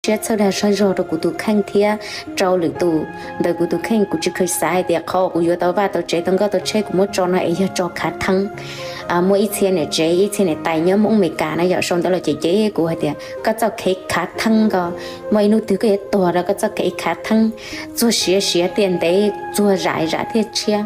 siab txhawb dag zog rau kuv tus kheej thiab rau lwm tus. Ntawm kuv tus kheej kuv tsis kheev xav hais tias qhov kuv yuav tau vaj tau tsev tau nkoj tau tsheb kuv muab tso no es yog tso khav theeb. Muaj ib txhia niam tsev ib txhia niam tais nyob Hmoob Amelikas na yom, sau ntawv los cem cem kuv hais tias koj txoj kev khav theeb ko, muaj ib hnub twg koj yuav tuag rau koj txoj kev khav theeb, txuag siav siav tiaj ntev txuag zam zam thiaj tshiab.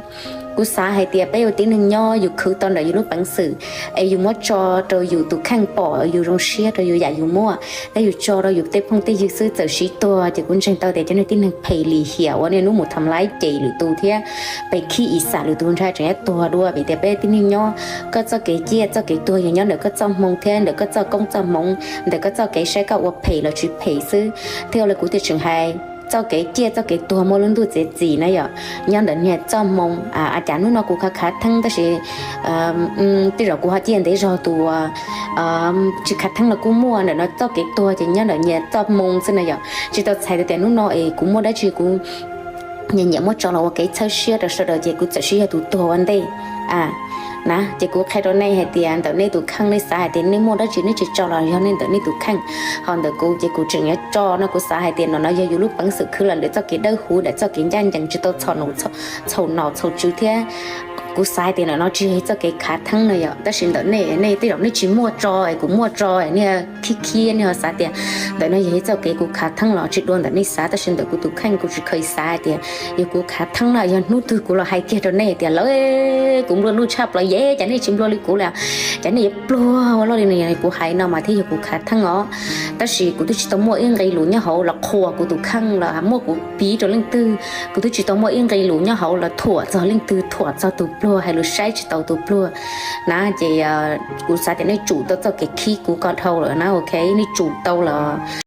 Kuv xav hais tias peb ua tib neeg nyob yus khwv tau ntawm yus lub peev xwm es yus muab tso rau yus tus kheej pom yus zoo siab rau yus yam yus muaj, thiab yus tso rau yus tej phooj tej ywg xwb. Txawm siv tuag ces kuv ntseeg tau tias cov niag tib neeg phem lim hiam uas niaj hnub mus tham laib cem lwm tus thiab pem khib ib xam lwm tus ntshai tseem yuav tuag dua. Vim tias peb tib neeg nyob, koj txoj kev ciaj txoj kev tuag yog nyob ntawm koj txoj hmoo thiab ntawm koj txoj koob txoj hmoov, ntawm koj txoj kev saib koj ua phem los tsis phem xwb. Thiab ua li kuv twb tseem hais, txoj kev ciaj txoj kev tuag muaj lub ntuj txiav txim na yom, nyob ntawm niag txoj hmoo. A cas hnub no kuv khav khav theeb tab sis tej zaum kuv ho ciaj ntev zog tus uas tsis khav theeb los kuj muaj. Ntawm no txoj kev tuag ces nyob ntawm nyias txoj hmoo xwb na yom. Tsis tau txhais tias hnub no es kuv muaj dab tsi kuv nyiam nyiam muab tso los ua kev txhawb siab rau sawv daws ces kuv txawm siv yog tus tuag ua ntej. Na, ces kuv qhia rau nej hais tias ntawm nej tus kheej nej xav hais tias nej muaj dab tsi nej tsis tso los yog nej ntawm nej tus kheej. Ho ntawm kuv ces kuv tseem yuav tso no, kuv xav hais tias no no yog yus lub peev xwm khwv los ntawm txoj kev dawb huv ntawm txoj kev ncaj ncees tsis tau txhaum nom txhaum tswv thiab. Kuv xav hais tias ntawm no tsis yog txoj kev khav theeb no yom, tab sis ntawm nej, nej tej zaum nej tsis muaj tso es kuv muaj tso, nej khib khib nej ho xav tias ntawm no yog txoj kev kuv khav theeb los tsis dua ntawm nej xav, tab sis ntawm kuv tus kheej kuv tsis kheev xav hais tias yog kuv khav theeb no. Yog hnub twg kuv los hais kiag rau nej tias lawv, kuv nplua nuj tshaj plaws yeej, cas nej tsis nplua li kuv li, cas nej yuav pluag ua luaj li no. Kuv hais no mas thiaj yog kuv khav theeb os. Tab sis kuv twb tsis tau muaj ib nqe lus nyob hauv los qhuas kuv tus kheej los muab kuv piv rau leej twg, kuv twb tsis tau muaj ib nqe lus nyob hauv los thuam txog leej twg, thuam txog tus pluag, hais lus saib tsis taus tus pluag na. Ces kuv xav tias nej tsum tau txoj kev khib kuv ko dhau lawm na, ok, nej tsum tau los